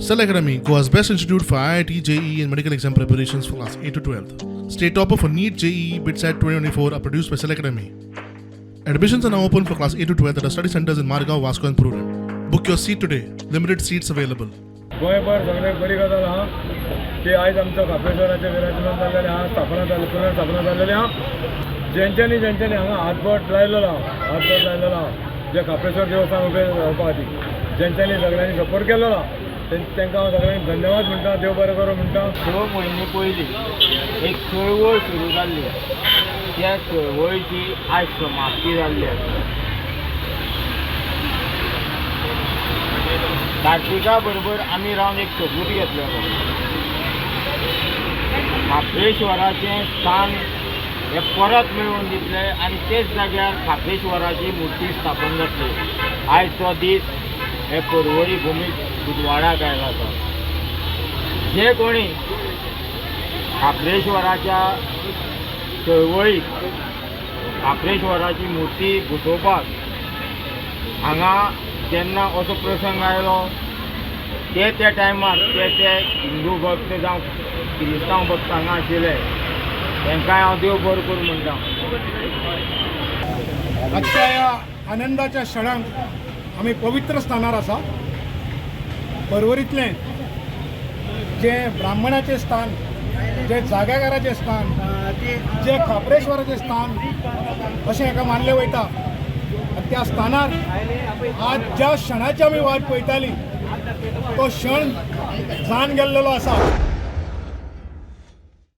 Cell Academy, Goa's best institute for IIT, JEE, and medical exam preparations for class 8 to 12. State topper for NEET, JEE, BITSAT 2024 are produced by Cell Academy. Admissions are now open for class 8 to 12 at our study centers in Margao, Vasco, and Prudent. Book your seat today. Limited seats available. गोंयभर सगळ्याक बरी गजाल आहा की आयज आमचो खाप्रेश्वराचें विराजमान जाल्लेलें आहा, स्थापना जाल्ली, पुनर्स्थापना जाल्लेली आहा. जेंच्यांनी जेंच्यांनी हांगा हातबोट लायलेलो आहा, हातबोट लायलेलो आहा, जे खाप्रेश्वर देवस्थान उबें जावपा खातीर जेंच्यांनी सगळ्यांनी सपोर्ट केल्लो आहा, तेंकां हांव सगळ्यांक धन्यवाद म्हणटा, देव बरें करूं म्हणटा. 6 म्हयने पयलीं एक चळवळ सुरू जाल्ली. त्या चळवळीची आयज समाप्ती जाल्ली आसा. कार्तिका बरोबर आमी रावन एक सोबूत घेतलेलो, खाप्रेश्वराचें स्थान हें परत मेळोवन दितले आनी तेच जाग्यार खाप्रेश्वराची मुर्ती स्थापन जातली. आयज तो दीस हे पर्वरी भुमीक उजवाडाक आयला आसा. जे कोणी खाप्रेश्वराच्या चळवळीक, खाप्रेश्वराची मुर्ती बसोवपाक हांगा जेन्ना असो प्रसंग आयलो, ते त्या टायमार ते ते हिंदू भक्त जावं किरिस्तांव भक्त हांगा आशिल्ले, तांकांय हांव देव बरो करूं म्हणटा. आजच्या ह्या आनंदाच्या क्षणाक आमी पवित्र स्थानार आसा. पर्वरीतलें जें ब्राह्मणाचें स्थान, जें जाग्याकाराचें स्थान, जें खाप्रेश्वराचें स्थान अशें हेका मानलें वयता आनी त्या स्थानार आज ज्या क्षणाची आमी वाट पळयताली तो क्षण जावन गेल्लेलो आसा.